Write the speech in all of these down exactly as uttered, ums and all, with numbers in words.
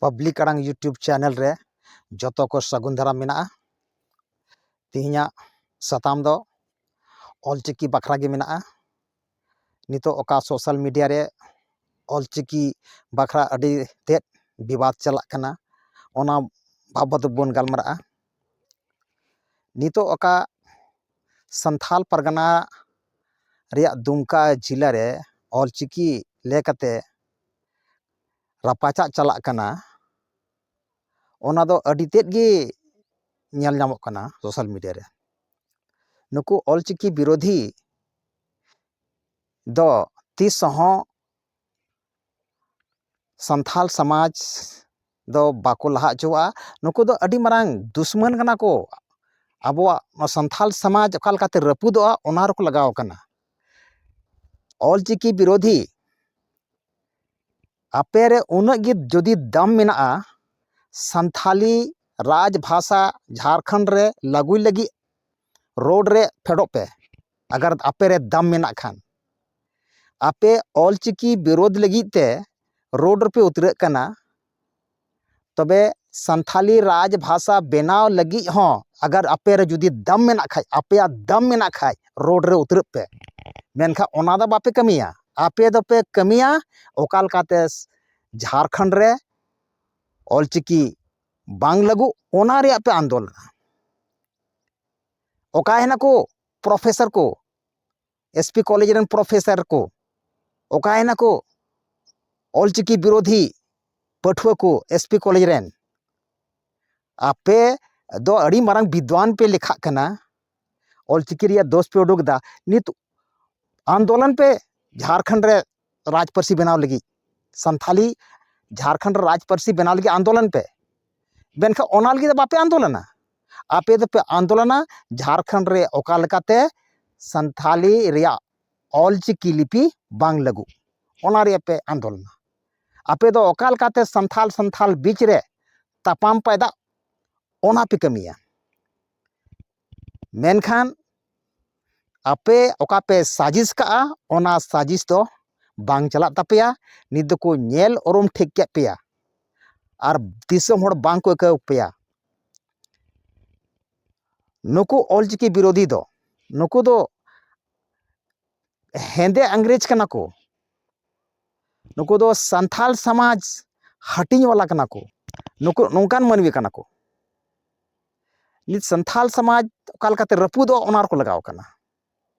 Public ᱟᱲᱟᱝ YouTube channel ᱨᱮ ᱡᱚᱛᱚ ᱠᱚ ᱥᱟᱹᱜᱩᱱ ᱫᱟᱨᱟᱢ ᱢᱮᱱᱟᱜᱼᱟ᱾ ᱛᱮᱦᱮᱧᱟᱜ ᱥᱟᱛᱟᱢ ᱫᱚ ᱚᱞᱪᱤᱠᱤ ᱵᱟᱠᱷᱨᱟ ᱜᱮ ᱢᱮᱱᱟᱜᱼᱟ᱾ ᱱᱤᱛᱚᱜ ᱚᱠᱟ ᱥᱳᱥᱟᱞ ᱢᱤᱰᱤᱭᱟ ᱨᱮ ᱚᱞᱪᱤᱠᱤ ᱵᱟᱠᱷᱨᱟ ᱟᱹᱰᱤ ᱛᱮᱫ ᱵᱤᱵᱟᱫ ᱪᱟᱞᱟᱜ ᱠᱟᱱᱟ, ᱚᱱᱟ ᱵᱟᱵᱚᱫ ᱵᱚᱱ ᱜᱟᱞᱢᱟᱨᱟᱜᱼᱟ᱾ ᱱᱤᱛᱚᱜ ᱚᱠᱟ ᱥᱟᱱᱛᱷᱟᱞ ᱯᱟᱨᱜᱟᱱᱟ ᱨᱮᱭᱟᱜ ᱫᱩᱢᱠᱟ ᱡᱮᱞᱟ ᱨᱮ ᱚᱞᱪᱤᱠᱤ ᱞᱮᱠᱟᱛᱮ ᱨᱟᱯᱟᱪᱟᱜ ᱪᱟᱞᱟᱜ ᱠᱟᱱᱟ, ᱚᱱᱟ ᱫᱚ ᱟᱹᱰᱤ ᱛᱮᱫ ᱜᱮ ᱧᱮᱞ ᱧᱟᱢᱚᱜ ᱠᱟᱱᱟ ᱥᱳᱥᱟᱞ ᱢᱤᱰᱤᱭᱟ ᱨᱮ᱾ ᱱᱩᱠᱩ ᱚᱞᱪᱤᱠᱤ ᱵᱤᱨᱳᱫᱷᱤ ᱫᱚ ᱛᱤᱥ ᱦᱚᱸ ᱥᱟᱱᱛᱷᱟᱞ ᱥᱚᱢᱟᱡᱽ ᱫᱚ ᱵᱟᱠᱚ ᱞᱟᱦᱟ ᱦᱚᱪᱚᱣᱟᱜᱼᱟ᱾ ᱱᱩᱠᱩ ᱫᱚ ᱟᱹᱰᱤ ᱢᱟᱨᱟᱝ ᱫᱩᱥᱢᱟᱱ ᱠᱟᱱᱟ ᱠᱚ᱾ ᱟᱵᱚᱣᱟᱜ ᱱᱚᱣᱟ ᱥᱟᱱᱛᱷᱟᱞ ᱥᱚᱢᱟᱡᱽ ᱚᱠᱟ ᱞᱮᱠᱟᱛᱮ ᱨᱟᱹᱯᱩᱫᱚᱜᱼᱟ, ᱚᱱᱟ ᱨᱮᱠᱚ ᱞᱟᱜᱟᱣ ᱠᱟᱱᱟ᱾ ᱚᱞᱪᱤᱠᱤ ᱵᱤᱨᱳᱫᱷᱤ, ᱟᱯᱮ ᱨᱮ ᱩᱱᱟᱹᱜ ᱜᱮ ᱡᱩᱫᱤ ᱫᱟᱢ ᱢᱮᱱᱟᱜᱼᱟ, ᱥᱟᱱᱛᱷᱟᱞᱤ ᱨᱟᱡᱽ ᱵᱷᱟᱥᱟ ᱡᱷᱟᱲᱠᱷᱚᱸᱰ ᱨᱮ ᱞᱟᱹᱜᱩᱭ ᱞᱟᱹᱜᱤᱫ ᱨᱳᱰ ᱨᱮ ᱯᱷᱮᱰᱚᱜ ᱯᱮ, ᱟᱜᱟᱨ ᱟᱯᱮ ᱨᱮ ᱫᱟᱢ ᱢᱮᱱᱟᱜ ᱠᱷᱟᱱ᱾ ᱟᱯᱮ ᱚᱞᱪᱤᱠᱤ ᱵᱤᱨᱳᱫᱷ ᱞᱟᱹᱜᱤᱫ ᱛᱮ ᱨᱳᱰ ᱨᱮᱯᱮ ᱩᱛᱨᱟᱹᱜ ᱠᱟᱱᱟ, ᱛᱚᱵᱮ ᱥᱟᱱᱛᱷᱟᱞᱤ ᱨᱟᱡᱽ ᱵᱷᱟᱥᱟ ᱵᱮᱱᱟᱣ ᱞᱟᱹᱜᱤᱫ ᱦᱚᱸ ᱟᱜᱟᱨ ᱟᱯᱮ ᱨᱮ ᱡᱩᱫᱤ ᱫᱟᱢ ᱢᱮᱱᱟᱜ ᱠᱷᱟᱡ, ᱟᱯᱮᱭᱟᱜ ᱫᱟᱢ ᱢᱮᱱᱟᱜ ᱠᱷᱟᱡ, ᱨᱳᱰ ᱨᱮ ᱩᱛᱨᱟᱹᱜ ᱯᱮ᱾ ᱢᱮᱱᱠᱷᱟᱱ ᱚᱱᱟ ᱫᱚ ᱵᱟᱯᱮ ᱠᱟᱹᱢᱤᱭᱟ᱾ ᱟᱯᱮ ᱫᱚᱯᱮ ᱠᱟᱹᱢᱤᱭᱟ ᱚᱠᱟ ᱞᱮᱠᱟᱛᱮ ᱡᱷᱟᱲᱠᱷᱚᱸᱰ ᱨᱮ ᱚᱞᱪᱤᱠᱤ ᱵᱟᱝ ᱞᱟᱹᱜᱩ, ᱚᱱᱟ ᱨᱮᱭᱟᱜ ᱯᱮ ᱟᱱᱫᱳᱞᱚᱱᱟ᱾ ᱚᱠᱟᱭᱮᱱᱟ ᱠᱚ ᱯᱨᱚᱯᱷᱮᱥᱚᱨ ᱠᱚ, ᱮᱥ ᱯᱤ ᱠᱚᱞᱮᱡᱽ ᱨᱮᱱ ᱯᱨᱚᱯᱷᱮᱥᱚᱨ ᱠᱚ? ᱚᱠᱟᱭᱮᱱᱟ ᱠᱚ ᱚᱞᱪᱤᱠᱤ ᱵᱤᱨᱳᱫᱷᱤ ᱯᱟᱹᱴᱷᱩᱣᱟᱹ ᱠᱚ ᱮᱥ ᱯᱤ ᱠᱚᱞᱮᱡᱽ ᱨᱮᱱ? ᱟᱯᱮ ᱫᱚ ᱟᱹᱰᱤ ᱢᱟᱨᱟᱝ ᱵᱤᱫᱽᱣᱟᱱ ᱯᱮ ᱞᱮᱠᱷᱟᱜ ᱠᱟᱱᱟ, ᱚᱞᱪᱤᱠᱤ ᱨᱮᱭᱟᱜ ᱫᱳᱥ ᱯᱮ ᱩᱰᱩᱠ ᱮᱫᱟ᱾ ᱱᱤᱛ ᱟᱱᱫᱳᱞᱚᱱ ᱯᱮ ᱡᱷᱟᱲᱠᱷᱚᱸᱰ ᱨᱮ ᱨᱟᱡᱽ ᱯᱟᱹᱨᱥᱤ ᱵᱮᱱᱟᱣ ᱞᱟᱹᱜᱤᱫ, ᱥᱟᱱᱛᱷᱟᱞᱤ ᱡᱷᱟᱲᱠᱷᱚᱸᱰ ᱨᱮ ᱨᱟᱡᱽ ᱯᱟᱹᱨᱥᱤ ᱵᱮᱱᱟᱣ ᱞᱟᱹᱜᱤᱫ ᱟᱱᱫᱳᱞᱚᱱ ᱯᱮ᱾ ᱢᱮᱱᱠᱷᱟᱱ ᱚᱱᱟ ᱞᱟᱹᱜᱤᱫ ᱫᱚ ᱵᱟᱯᱮ ᱟᱱᱫᱳᱞᱚᱱᱟ᱾ ᱟᱯᱮ ᱫᱚᱯᱮ ᱟᱱᱫᱳᱞᱚᱱᱟ ᱡᱷᱟᱲᱠᱷᱚᱸᱰ ᱨᱮ ᱚᱠᱟ ᱞᱮᱠᱟᱛᱮ ᱥᱟᱱᱛᱷᱟᱞᱤ ᱨᱮᱭᱟᱜ ᱚᱞᱪᱤᱠᱤ ᱞᱤᱯᱤ ᱵᱟᱝ ᱞᱟᱹᱜᱩ, ᱚᱱᱟ ᱨᱮᱭᱟᱜ ᱯᱮ ᱟᱱᱫᱳᱞᱚᱱᱟ᱾ ᱟᱯᱮ ᱫᱚ ᱚᱠᱟ ᱞᱮᱠᱟᱛᱮ ᱥᱟᱱᱛᱷᱟᱞ ᱥᱟᱱᱛᱷᱟᱞ ᱵᱤᱪ ᱨᱮ ᱛᱟᱯᱟᱢ ᱯᱟᱭᱫᱟ, ᱚᱱᱟ ᱯᱮ ᱠᱟᱹᱢᱤᱭᱟ᱾ ᱢᱮᱱᱠᱷᱟᱱ ᱟᱯᱮ ᱚᱠᱟ ᱯᱮ ᱥᱟᱡᱤᱥ ᱠᱟᱜᱼᱟ, ᱚᱱᱟ ᱥᱟᱡᱤᱥ ᱫᱚ ᱵᱟᱝ ᱪᱟᱞᱟᱜ ᱛᱟᱯᱮᱭᱟ᱾ ᱱᱤᱛ ᱫᱚᱠᱚ ᱧᱮᱞ ᱩᱨᱩᱢ ᱴᱷᱤᱠ ᱠᱮᱫ ᱯᱮᱭᱟ᱾ ᱟᱨ ᱫᱤᱥᱚᱢ ᱦᱚᱲ ᱵᱟᱝ ᱠᱚ ᱟᱹᱭᱠᱟᱹᱣ ᱯᱮᱭᱟ᱾ ᱱᱩᱠᱩ ᱚᱞᱪᱤᱠᱤ ᱵᱤᱨᱳᱫᱷᱤ ᱫᱚ, ᱱᱩᱠᱩ ᱫᱚ ᱦᱮᱸᱫᱮ ᱤᱝᱨᱮᱡᱽ ᱠᱟᱱᱟ ᱠᱚ᱾ ᱱᱩᱠᱩ ᱫᱚ ᱥᱟᱱᱛᱟᱞ ᱥᱚᱢᱟᱡᱽ ᱦᱟᱹᱴᱤᱧ ᱵᱟᱞᱟ ᱠᱟᱱᱟ ᱠᱚ᱾ ᱱᱩᱠᱩ ᱱᱚᱝᱠᱟᱱ ᱢᱟᱹᱱᱢᱤ ᱠᱟᱱᱟ ᱠᱚ᱾ ᱱᱤᱛ ᱥᱟᱱᱛᱟᱞ ᱥᱚᱢᱟᱡᱽ ᱚᱠᱟ ᱞᱮᱠᱟᱛᱮ ᱨᱟᱹᱯᱩᱫᱚᱜ, ᱚᱱᱟ ᱨᱮᱠᱚ ᱞᱟᱜᱟᱣ ᱠᱟᱱᱟ᱾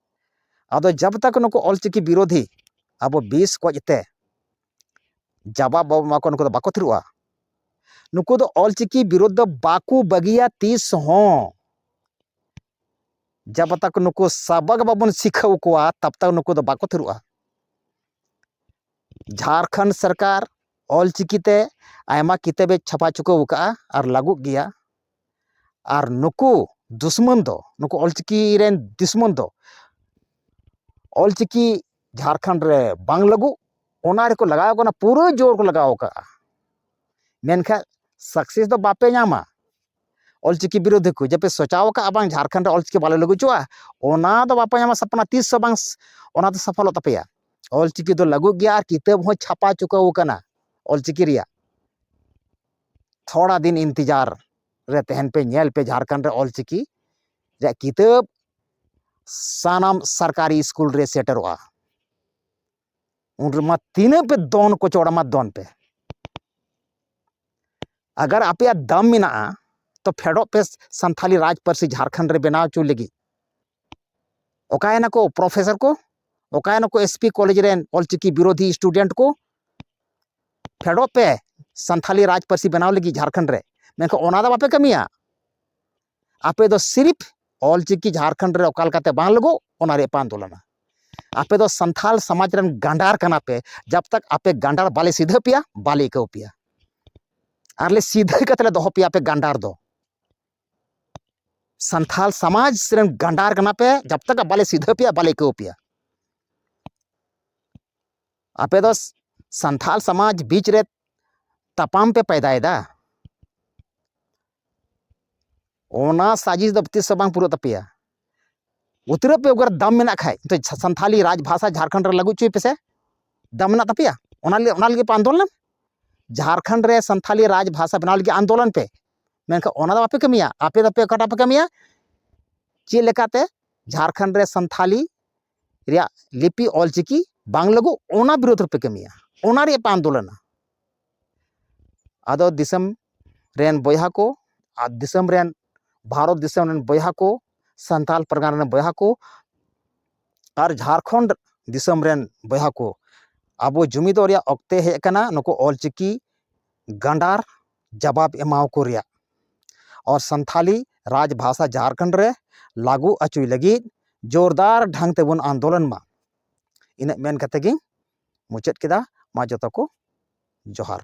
ᱟᱫᱚ ᱡᱟᱵ ᱛᱟᱠ ᱱᱩᱠᱩ ᱚᱞᱪᱤᱠᱤ ᱵᱤᱨᱳᱫᱷᱤ ᱟᱵᱚ ᱵᱤᱥ ᱠᱚᱡ ᱛᱮ ᱡᱟᱵᱟᱵ ᱵᱟᱵᱚ ᱮᱢᱟ ᱠᱚᱣᱟ, ᱱᱩᱠᱩ ᱫᱚ ᱵᱟᱠᱚ ᱛᱷᱤᱨᱚᱜᱼᱟ᱾ ᱱᱩᱠᱩ ᱫᱚ ᱚᱞᱪᱤᱠᱤ ᱵᱤᱨᱳᱫᱷ ᱫᱚ ᱵᱟᱠᱚ ᱵᱟᱹᱜᱤᱭᱟ ᱛᱤᱥ ᱦᱚᱸ᱾ ᱡᱟᱵ ᱛᱟᱠ ᱱᱩᱠᱩ ᱥᱟᱵᱟᱠ ᱵᱟᱵᱚᱱ ᱥᱤᱠᱷᱟᱹᱣ ᱠᱚᱣᱟ, ᱛᱟᱵ ᱛᱟᱠ ᱱᱩᱠᱩ ᱫᱚ ᱵᱟᱠᱚ ᱛᱷᱤᱨᱚᱜᱼᱟ᱾ ᱡᱷᱟᱲᱠᱷᱚᱸᱰ ᱥᱚᱨᱠᱟᱨ ᱚᱞᱪᱤᱠᱤ ᱛᱮ ᱟᱭᱢᱟ ᱠᱤᱛᱟᱹᱵᱮ ᱪᱷᱟᱯᱟ ᱪᱩᱠᱟᱹᱣ ᱟᱠᱟᱫᱼᱟ ᱟᱨ ᱞᱟᱹᱜᱩᱜ ᱜᱮᱭᱟ᱾ ᱟᱨ ᱱᱩᱠᱩ ᱫᱩᱥᱢᱚᱱ ᱫᱚ, ᱱᱩᱠᱩ ᱚᱞᱪᱤᱠᱤ ᱨᱮᱱ ᱫᱩᱥᱢᱚᱱ ᱫᱚ ᱚᱞᱪᱤᱠᱤ ᱡᱷᱟᱲᱠᱷᱚᱸᱰ ᱨᱮ ᱵᱟᱝ ᱞᱟᱹᱜᱩᱜ, ᱚᱱᱟ ᱨᱮᱠᱚ ᱞᱟᱜᱟᱣ ᱠᱟᱱᱟ, ᱯᱩᱨᱟᱹ ᱡᱳᱨ ᱠᱚ ᱞᱟᱜᱟᱣ ᱠᱟᱜᱼᱟ᱾ ᱢᱮᱱᱠᱷᱟᱱ ᱥᱟᱠᱥᱮᱥ ᱫᱚ ᱵᱟᱯᱮ ᱧᱟᱢᱟ᱾ ᱚᱞᱪᱤᱠᱤ ᱵᱤᱨᱳᱫᱷᱤ ᱠᱚ ᱡᱮᱯᱮ ᱥᱚᱪᱟᱣ ᱟᱠᱟᱫᱼᱟ ᱵᱟᱝ ᱡᱷᱟᱲᱠᱷᱚᱸᱰ ᱨᱮ ᱚᱞᱪᱤᱠᱤ ᱵᱟᱞᱮ ᱞᱟᱹᱜᱩ ᱦᱚᱪᱚᱣᱟᱜᱼᱟ, ᱚᱱᱟ ᱫᱚ ᱵᱟᱯᱮ ᱧᱟᱢᱟ ᱥᱟᱯᱱᱟ, ᱛᱤᱥ ᱦᱚᱸ ᱵᱟᱝ ᱚᱱᱟ ᱫᱚ ᱥᱟᱯᱷᱚᱞᱚᱜ ᱛᱟᱯᱮᱭᱟ᱾ ᱚᱞᱪᱤᱠᱤ ᱫᱚ ᱞᱟᱹᱜᱩᱜ ᱜᱮᱭᱟ ᱟᱨ ᱠᱤᱛᱟᱹᱵ ᱦᱚᱸ ᱪᱷᱟᱯᱟ ᱪᱩᱠᱟᱹᱣ ᱟᱠᱟᱱᱟ ᱚᱞᱪᱤᱠᱤ ᱨᱮᱭᱟᱜ᱾ ᱛᱷᱚᱲᱟ ᱫᱤᱱ ᱤᱱᱛᱮᱡᱟᱨ ᱨᱮ ᱛᱟᱦᱮᱱ ᱯᱮ, ᱧᱮᱞ ᱯᱮ ᱡᱷᱟᱲᱠᱷᱚᱸᱰ ᱨᱮ ᱚᱞᱪᱤᱠᱤ ᱨᱮᱭᱟᱜ ᱠᱤᱛᱟᱹᱵ ᱥᱟᱱᱟᱢ ᱥᱚᱨᱠᱟᱨᱤ ᱥᱠᱩᱞ ᱨᱮ ᱥᱮᱴᱮᱨᱚᱜᱼᱟ᱾ ᱩᱱ ᱨᱮᱢᱟ ᱛᱤᱱᱟᱹᱜ ᱯᱮ ᱫᱚᱱ ᱠᱚᱪᱚᱲᱟ ᱢᱟ ᱫᱚᱱ ᱯᱮ᱾ ᱟᱜᱟᱨ ᱟᱯᱮᱭᱟᱜ ᱫᱟᱢ ᱢᱮᱱᱟᱜᱼᱟ, ᱛᱚ ᱯᱷᱮᱰᱚᱜ ᱯᱮ ᱥᱟᱱᱛᱷᱟᱞᱤ ᱨᱟᱡᱽ ᱯᱟᱹᱨᱥᱤ ᱡᱷᱟᱲᱠᱷᱚᱸᱰ ᱨᱮ ᱵᱮᱱᱟᱣ ᱦᱚᱪᱚ ᱞᱟᱹᱜᱤᱫ᱾ ᱚᱠᱟᱭᱮᱱᱟ ᱠᱚ ᱯᱨᱚᱯᱷᱮᱥᱚᱨ ᱠᱚ? ᱚᱠᱟᱭᱮᱱᱟ ᱠᱚ ᱮᱥ ᱯᱤ ᱠᱚᱞᱮᱡᱽ ᱨᱮᱱ ᱚᱞᱪᱤᱠᱤ ᱵᱤᱨᱳᱫᱷᱤ ᱥᱴᱩᱰᱮᱱᱴ ᱠᱚ? ᱯᱷᱮᱰᱚᱜ ᱯᱮ ᱥᱟᱱᱛᱷᱟᱞᱤ ᱨᱟᱡᱽ ᱯᱟᱹᱨᱥᱤ ᱵᱮᱱᱟᱣ ᱞᱟᱹᱜᱤᱫ ᱡᱷᱟᱲᱠᱷᱚᱸᱰ ᱨᱮ, ᱢᱮᱱᱠᱷᱟᱱ ᱚᱱᱟ ᱫᱚ ᱵᱟᱯᱮ ᱠᱟᱹᱢᱤᱭᱟ᱾ ᱟᱯᱮ ᱫᱚ ᱥᱤᱨᱤᱯ ᱚᱞᱪᱤᱠᱤ ᱡᱷᱟᱲᱠᱷᱚᱸᱰ ᱨᱮ ᱚᱠᱟ ᱞᱮᱠᱟᱛᱮ ᱵᱟᱝ ᱞᱟᱹᱜᱩᱜ, ᱚᱱᱟ ᱨᱮᱭᱟᱜ ᱯᱮ ᱟᱱᱫᱳᱞᱚᱱᱟ᱾ ᱟᱯᱮ ᱫᱚ ᱥᱟᱱᱛᱷᱟᱞ ᱥᱚᱢᱟᱡᱽ ᱨᱮᱱ ᱜᱟᱸᱰᱟᱨ ᱠᱟᱱᱟ ᱯᱮ᱾ ᱡᱟᱵ ᱛᱟᱠ ᱟᱯᱮ ᱜᱟᱸᱰᱟᱨ ᱵᱟᱞᱮ ᱥᱤᱫᱷᱟᱹ ᱯᱮᱭᱟ, ᱵᱟᱞᱮ ᱟᱹᱭᱠᱟᱹᱣ ᱯᱮᱭᱟ᱾ ᱟᱨ ᱞᱮ ᱥᱤᱫᱷᱟᱹ ᱠᱟᱛᱮ ᱞᱮ ᱫᱚᱦᱚ ᱯᱮᱭᱟ ᱟᱯᱮ ᱜᱟᱸᱰᱟᱨ ᱫᱚ᱾ ᱥᱟᱱᱛᱷᱟᱞ ᱥᱚᱢᱟᱡᱽ ᱨᱮᱱ ᱜᱟᱸᱰᱟᱨ ᱠᱟᱱᱟ ᱯᱮ, ᱡᱟᱵ ᱛᱟᱠ ᱵᱟᱞᱮ ᱥᱤᱫᱷᱟᱹ ᱯᱮᱭᱟ, ᱵᱟᱞᱮ ᱟᱹᱭᱠᱟᱹᱣ ᱯᱮᱭᱟ᱾ ᱟᱯᱮ ᱫᱚ ᱥᱟᱱᱛᱷᱟᱞ ᱥᱚᱢᱟᱡᱽ ᱵᱤᱪ ᱨᱮ ᱛᱟᱯᱟᱢ ᱯᱮ ᱯᱟᱭᱫᱟᱭᱮᱫᱟ᱾ ᱚᱱᱟ ᱥᱟᱡᱤᱥ ᱫᱚ ᱛᱤᱥ ᱦᱚᱸ ᱵᱟᱝ ᱯᱩᱨᱟᱹᱜ ᱛᱟᱯᱮᱭᱟ᱾ ᱩᱛᱨᱟᱹᱜ ᱯᱮ, ᱚᱜᱟᱨ ᱫᱟᱢ ᱢᱮᱱᱟᱜ ᱠᱷᱟᱡ᱾ ᱱᱤᱛᱚᱜ ᱥᱟ-, ᱥᱟᱱᱛᱷᱟᱞᱤ ᱨᱟᱡᱽ ᱵᱷᱟᱥᱟ ᱡᱷᱟᱲᱠᱷᱚᱸᱰ ᱨᱮ ᱞᱟᱹᱜᱩ ᱦᱚᱪᱚᱭ ᱯᱮᱥᱮ᱾ ᱫᱟᱢ ᱢᱮᱱᱟᱜ ᱛᱟᱯᱮᱭᱟ? ᱚᱱᱟ ᱞᱟᱹᱜᱤᱫ, ᱚᱱᱟ ᱞᱟᱹᱜᱤᱫ ᱯᱮ ᱟᱱᱫᱳᱞᱚᱱᱟ? ᱡᱷᱟᱲᱠᱷᱚᱸᱰ ᱨᱮ ᱥᱟᱱᱛᱷᱟᱞᱤ ᱨᱟᱡᱽ ᱵᱷᱟᱥᱟ ᱵᱮᱱᱟᱣ ᱞᱟᱹᱜᱤᱫ ᱟᱱᱫᱳᱞᱚᱱ ᱯᱮ᱾ ᱢᱮᱱᱠᱷᱟᱱ ᱚᱱᱟ ᱫᱚ ᱵᱟᱯᱮ ᱠᱟᱹᱢᱤᱭᱟ᱾ ᱟᱯᱮ ᱫᱚᱯᱮ ᱚᱠᱟᱴᱟᱜ ᱯᱮ ᱠᱟᱹᱢᱤᱭᱟ? ᱪᱮᱫ ᱞᱮᱠᱟᱛᱮ ᱡᱷᱟᱲᱠᱷᱚᱸᱰ ᱨᱮ ᱥᱟᱱᱛᱷᱟᱞᱤ ᱨᱮᱭᱟᱜ ᱞᱤᱯᱤ ᱚᱞᱪᱤᱠᱤ ᱵᱟᱝ ᱞᱟᱹᱜᱩ, ᱚᱱᱟ ᱵᱤᱨᱳᱫᱷ ᱨᱮᱯᱮ ᱠᱟᱹᱢᱤᱭᱟ, ᱚᱱᱟ ᱨᱮᱭᱟᱜ ᱯᱮ ᱟᱱᱫᱳᱞᱚᱱᱟ᱾ ᱟᱫᱚ ᱫᱤᱥᱚᱢ ᱨᱮᱱ ᱵᱚᱭᱦᱟ ᱠᱚ, ᱟᱨ ᱫᱤᱥᱚᱢ ᱨᱮᱱ, ᱵᱷᱟᱨᱚᱛ ᱫᱤᱥᱚᱢ ᱨᱮᱱ ᱵᱚᱭᱦᱟ ᱠᱚ, ᱥᱟᱱᱛᱟᱞ ᱯᱟᱨᱜᱟᱱᱟ ᱨᱮᱱ ᱵᱚᱭᱦᱟ ᱠᱚ, ᱟᱨ ᱡᱷᱟᱲᱠᱷᱚᱸᱰ ᱫᱤᱥᱚᱢ ᱨᱮᱱ ᱵᱚᱭᱦᱟ ᱠᱚ, ᱟᱵᱚ ᱡᱩᱢᱤᱫᱚᱜ ᱨᱮᱭᱟᱜ ᱚᱠᱛᱮ ᱦᱮᱡ ᱟᱠᱟᱱᱟ᱾ ᱱᱩᱠᱩ ᱚᱞᱪᱤᱠᱤ ᱜᱟᱸᱰᱟᱨ ᱡᱟᱵᱟᱵ ᱮᱢᱟᱣ ᱠᱚ ᱨᱮᱭᱟᱜ, ᱟᱨ ᱥᱟᱱᱛᱷᱟᱞᱤ ᱨᱟᱡᱽ ᱵᱷᱟᱥᱟ ᱡᱷᱟᱲᱠᱷᱚᱸᱰ ᱨᱮ ᱞᱟᱹᱜᱩ ᱟᱹᱪᱩᱭ ᱞᱟᱹᱜᱤᱫ ᱡᱳᱨᱫᱟᱨ ᱰᱷᱟᱝ ᱛᱮᱵᱚᱱ ᱟᱱᱫᱳᱞᱚᱱ ᱢᱟ᱾ ᱤᱱᱟᱹᱜ ᱢᱮᱱ ᱠᱟᱛᱮ ᱜᱤᱧ ᱢᱩᱪᱟᱹᱫ ᱠᱮᱫᱟ᱾ ᱢᱟ ᱡᱚᱛᱚ ᱠᱚ ᱡᱚᱦᱟᱨ᱾